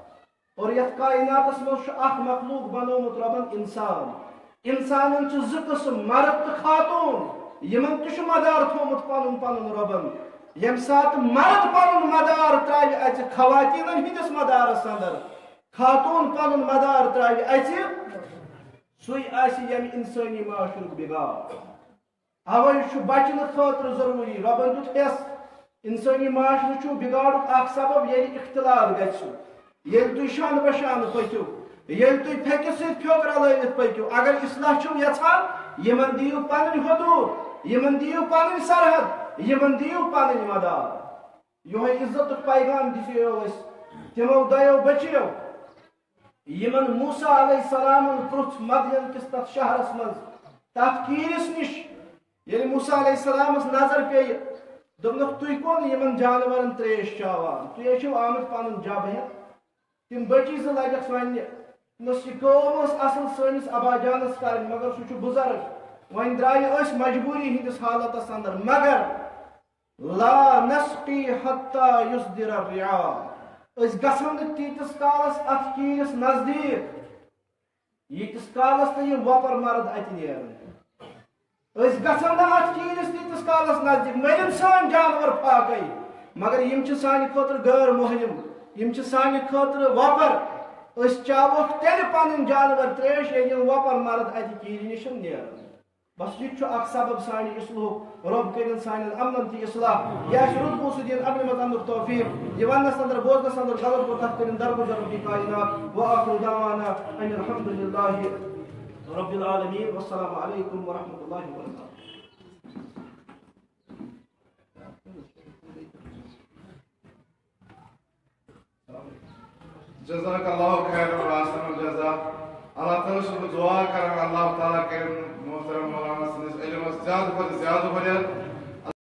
اور یتھ کائناتس منٛز چھُ اکھ مخلوق بنوومُت رۄبن، انسان۔ انسانن چھِ زٕ قٕسم، مرد تہٕ خاتون۔ یِمن تہِ چھُ مدار تھوٚومُت پنُن پنُن رۄبن۔ ییٚمہِ ساتہٕ مرد پنُن مدار ترٛاوِ اَژِ خواتیٖنن ہٕنٛدِس مدارس اندر، خاتون پنُن مدار ترٛاوِ اَژِ، سُے آسہِ ییٚمہِ انسٲنی معاشرُک بگاڑ۔ اوے چھُ بچنہٕ خٲطرٕ ضروٗری، رۄبن دیُت حِصہٕ۔ انسٲنی معاشرٕ چھُ بگاڑُک اکھ سبب، ییٚلہِ اختلاط گژھِ۔ ییٚلہِ تُہۍ شانہٕ بہ شانہٕ پٔکِو، ییٚلہِ تُہۍ پھیٚکہِ سۭتۍ پھیوٚک رلٲوِتھ پٔکِو، اگر اصلاح چھِو یژھان، یِمن دِیِو پنٕنۍ حدوٗد، یِمن دِیِو پنٕنۍ سرحد، یِمن دِیِو پنٕنۍ مدار۔ یِہوٚے عزتُک پیغام دِژیو أسۍ تِمو دۄیو بٔچیو، یِمن موسیٰ علیہ السلامن پرُژھ مدین کِس تتھ شہرس منٛز، تتھ کیٖرِس نِش۔ ییٚلہِ موسیٰ علیہ السلامس نظر پیٚیہِ، دوٚپنکھ، "تُہۍ کون یِمن جانورن ترٛیش چاوان؟ تُہۍ ہے چھِو آمٕتۍ پنُن جب ہٮ۪تھ؟" تِم بٔچی زٕ لگٮ۪کھ وننہِ، "نس یہِ کٲم ٲس اصل سٲنِس ابا جانس کرٕنۍ، مگر سُہ چھُ بُزرگ۔ وۄنۍ درٛایہِ أسۍ مجبوٗری ہٕنٛدِس حالتس اندر، مگر لا نسقی حتی یصدر الرعاء۔ أسۍ گژھو نہٕ تیٖتِس کالس اتھ کیٖرِس نزدیٖک، ییٖتِس کالس نہٕ یِم وۄپر مرد اتہِ نیرن۔ أسۍ گژھو نہٕ اتھ کیٖرِس تیٖتِس کالس نزدیٖک، مٔرِن سٲنۍ جانور فاقے، مگر یِم چھِ سانہِ خٲطرٕ غٲر محرم، یِم چھِ سانہِ خٲطرٕ وۄپر۔ أسۍ چاووکھ تیٚلہِ پنٕنۍ جانور ترٛیش، ییٚلہِ یِم وۄپر مرد اتہِ کیٖرِ نِش نیرن۔" بس یہِ تہِ چھُ اکھ سبب سانہِ اصلاحُک۔ رۄب کٔرِن سانٮ۪ن عملن تہِ اصلاح۔ یہِ آسہِ رُت بوٗزِتھ دِیِن عملہِ منٛز اننُک توفیق۔ یہِ وننس اندر، بوزنس اندر غلط گوٚو، تتھ کٔرِن درگُزر رۄبِ کائنات۔ وآخر دعوانا ان الحمد للہ رب العالمین۔ والسلام علیکم ورحمۃ اللہ وبرکاتہ۔ جزاک اللہ خیرا و احسن